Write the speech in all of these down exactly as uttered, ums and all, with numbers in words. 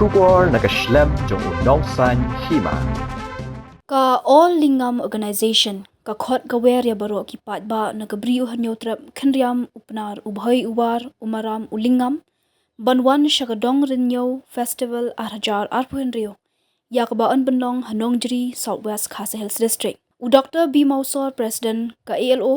Khubor na ka shlem jong u nongsaiñ hima. Ka All Lyngngam Organization ka khot ka wer ïa baroh ki paidbah na ka Bri u Hynñiewtrep, Khynriam, u Pnar, u Bhoi, u War, u Maram, u Lyngngam ban wan sha ka Dong Rynñiew Festival ar hajar arphew hynriew, ïa kaba yn pynlong ha Nongjri, South West Khasi Hills District. U Doctor B Mawsor, President ka A L O,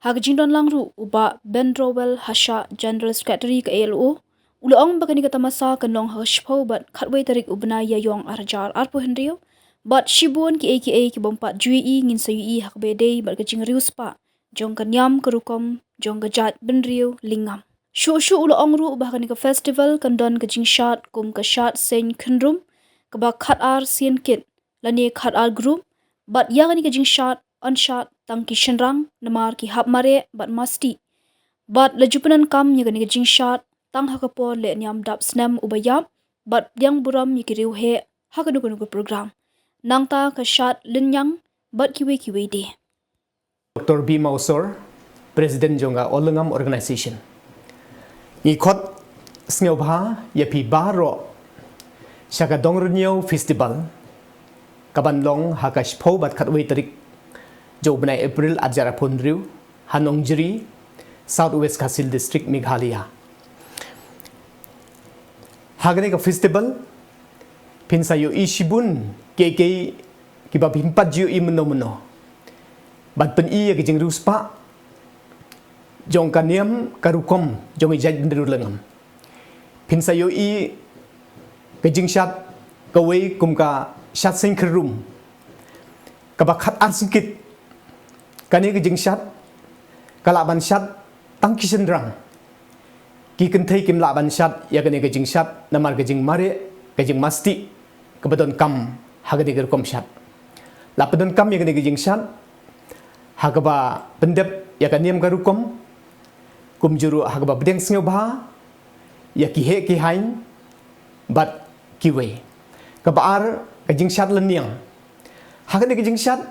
ha ka jingdon lang ruh u Bah Bendrowell Hashah, General Secretary ka A L O, u la ong ba kane ka tamasa kan long ha ka shiphew bad khatwei tarik u bnai Ïaiong ar hajar arphew hynriew, bad shibun kiei kiei ki bym pat ju ïohi ngin sa ïohi ha kaba ïadei bad ka jingriewspah jong ka niam ka rukom jong ka jaitbynriew Lyngngam. Shuh shuh u la ong ruh ba ha kane ka festival kan don ka jingshad kum ka shad seng khynrum kaba khatar sien kit lane khatar group, bad ïa kane ka jingshad yn shad tang ki shynrang namar ki hap mareh bad masti. Bad la ju pyndonkam ïa kane ka jingshad tang ha ka por leh niam dap snem uba ïap bad pdiang burom ïa ki riewheh ha kano kano ka program. Nangta ka shad lynñiang bad kiwei kiwei de. Doctor B Mawsor, President jong ka All Lyngngam Organization. Ngi khot sngewbha ïa phi baroh sha ka Dong Rynñiew Festival kaban long ha ka shiphew bad khatwei tarik jong u bnai April ar hajar arphew hynriew ha Nongjri, South West Khasi Hills District, Meghalaya. Ha kane ka festival phin sa ïohi shibun kiei kiei kiba phim pat ju ïohi mynno mynno. Ban pyni ïa ka jingriewspah jong ka niam ka rukom jong i jaitbynriew Lyngngam. Phin sa ïohi ka jingshad kawei kum ka shad seng khynrum kaba khatar sien kit. Kane ka jingshad ka lah ban shad tang ki shynrang. Ki kynthei kim lah ban shad ïa kane ka jingshad namar ka jingmareh, ka jingmasti kaba donkam ha kane ka rukom shad. La pyndonkam ïa kane ka jingshad ha kaba pyndep ïa ka niam ka rukom, kumjuh ruh ha kaba pdiang sngewbha ïa ki heh ki haiñ bad kiwei. Kaba ar, ka jingshad lynñiang. Ha kane ka jingshad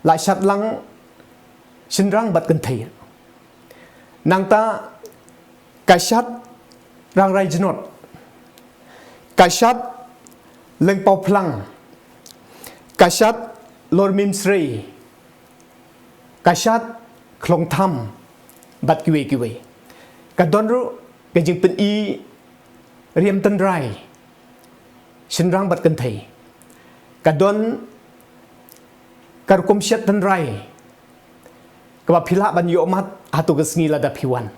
la shad lang shynrang bad kynthei. Nangta ka shad Rangrai Jyrnot, ka shad Lyngpaw Phlang, ka shad Lormim Srei, ka shad Khlongtham bad kiwei kiwei. Ka don ruh ka jingpyni riam tynrai shynrang bad kynthei. Ka don ka rukom shad tynrai kaba phi lah ban ïohmat hato ka sngi lada phi wan.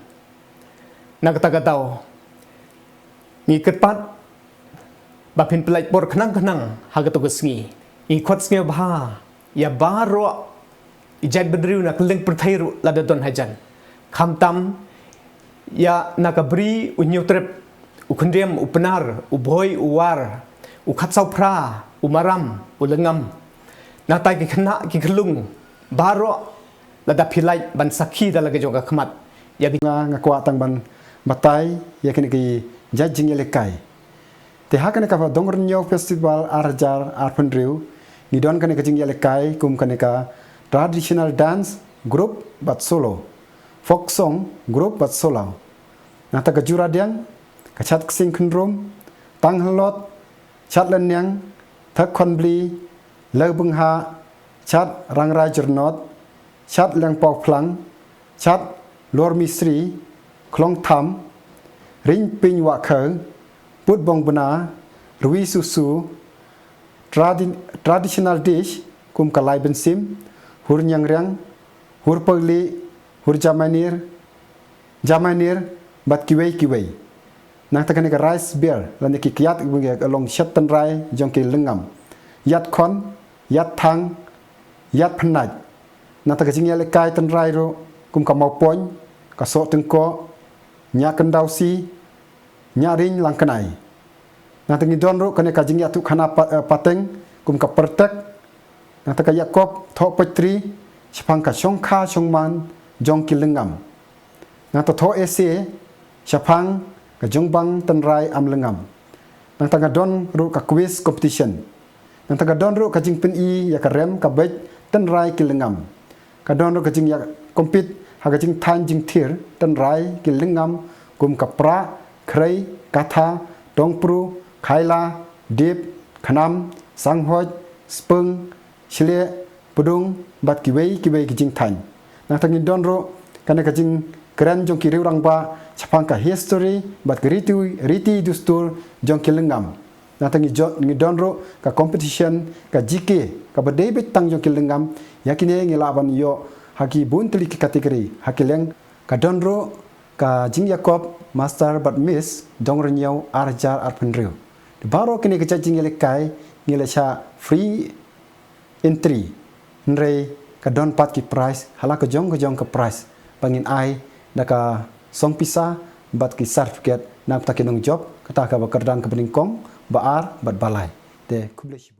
Na kata ka daw ngi kyrpad ba phin pynlait por khnang khnang ha kato ka sngi. Ngi khot sngewbha ïa baroh i jaitbynriew na kylleng pyrthei ruh lada don hajan, khamtam ïa na ka Bri u Hynñiewtrep, u Khynriam, u Pnar, u Bhoi, u War, u Khatsawphra, u Maram, u Lyngngam. Nangta ki khynnah ki khyllung baroh, lada phi lait ban sakhi da la ka jong ka khmat ïa ki. Nga, nga kwah tang ban batai ïa kine ki jait jingïalehkai. Te ha kane ka Dong Rynñiew Festival ar hajar arphew hynriew ngi don kane ka jingïalehkai kum kane ka traditional dance group bad solo, folk song group bad solo. Nangta ka jura diang, ka shad ksing khynrum, tang hynlot, shad lynñiang, thak khonbli, leu bynghah, shad Rangrai Jyrnot, shad Lyngpaw Phlang, shad Lor Misri, Khlongtham, ring ping wah khew, put bong bna, rwi susu, tradi-, traditional dish kum ka lai bynsim, hur ñiangriang, hur pawli, hur jamanir, jamanir bad kiwei kiwei. Nangta kane ka rice beer lane ki kyiad ki bun ki long shet tynrai jong ki Lyngngam. Ïat khon, ïat thang, ïat pynïaid. Nangta ka jingïalehkai tynrai ruh kum ka mawpoiñ, ka soh tyngkoh, ñiah kyndawsi, ñiah ring langknai. Nangta ngi don ruh kane ka jingïathuh khana pa-, eh, pateng kum ka pyrtek. Nangta ka ïakop thoh poetry shaphang ka shongkha shongman jong ki Lyngngam. Nangta thoh essay shaphang ka jingbang tynrai Amlyngngam. Nangta ka don ruh ka quiz competition. Nangta ka don ruh ka jingpyni ïa ka rem ka beit tynrai ki Lyngngam. Ka don ruh ka jingïakompit ha ka jingthaiñ jingthir tynrai ki Lyngngam kum ka prah, khrei, katha, dongpru, Khaila, Dip, Khnam, Sanghoj, Spung, Shle, Pdung, bad kiwei kiwei ki jingthaiñ. Nangta ngin don ruh kane ka jingkren jong ki riew rangbah shaphang ka history bad ka riti, riti dustur jong ki lyngnam. Nangta ngi jot, ngi don ruh ka competition ka G K kaba dei beit tang jong ki lyngnam. Ïa kine ngi lah ban ïoh ha ki bun tylli ki category ha ki leng. Ka don ruh ka jingïakop Master bad Miss Dongrynñiew ar hajar arphew hynriew. Baroh kine ki jait jingïalehkai ngi la shah free entry. Hynrei ka don pat ki prize, ha la ka jong ka jong ka prize ba ngin ai da ka song pisa bad ki certificate na kata ki nongjop, kata kaba kyrdan kaba nyngkong, ba ar bad ba lai. Te khublei shibun.